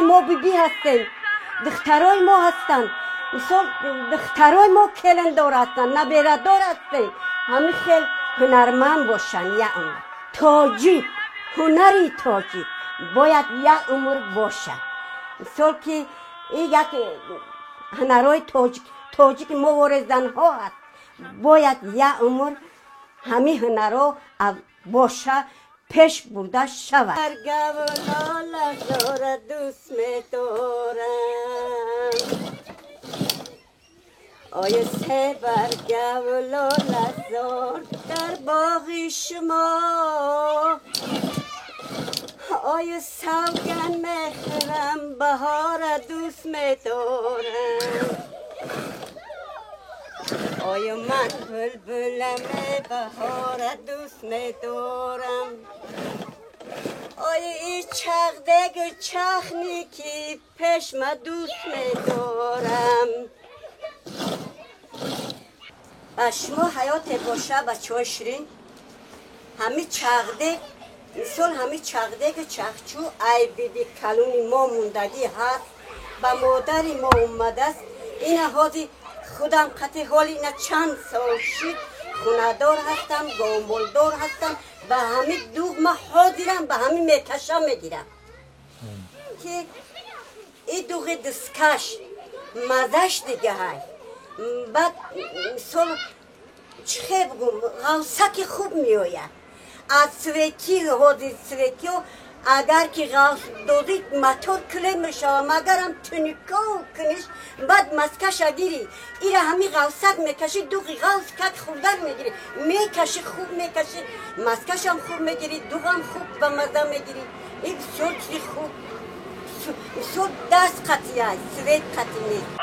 Мо биби ҳастем, духтарои мо ҳастанд. Мисол, духтарои мо келиндор ҳастанд, наберадор ҳастем. Ҳамин хел ҳунарманд бошанд як умр. Тоҷик, ҳунари тоҷик бояд як умр бошад. Мисол ки ин як ҳунарҳои тоҷик, тоҷики мо ворезанҳо ҳаст, бояд як умр ҳамин ҳунарҳо боша, пеш бурда шавад. Гаву лолазора дӯст медорам. Оё се баргаву лолазор дар боғи шумо, оё савган мехӯрам, баҳора дӯст медорам. Оё ман булбулам, баҳора дӯст медорам. Оё и чағдегу чахни ки пешма дӯст медорам. Ба шумо ҳаёте боша, бачаҳои ширин, ҳами чағдег, мисол ҳами чағдегу чахчӯ ай биби калони мо мондагӣ ҳаст, ба модари мо омадааст. Ина ҳози худам қати ҳоли ина чанд сол шид, хонадор ҳастам, говмолдор ҳастам, ба ҳами дуғ ма ҳозирам, ба ҳами мекашам мегирам. Ки и дуғи дискаш мазаш дигаҳай. Баъд мисол чӣ хел бигӯм, ғавсаки хуб меояд. Аз свети ҳозир светиҳо агар ки ғавс додӣ, мотор куле мешавад, магарам туника куниш, баъд маскаша гирӣ. Ира ҳами ғавсак мекашӣ, дуғи ғавс как хӯрдан мегирӣ, мекашӣ, хуб мекашӣ, маскашам хуб мегирӣ, дуғам хуб ба маза мегирӣ. Ин бисёр чизи хуб, бисёр даст қатъи аст, свет қатъи нест.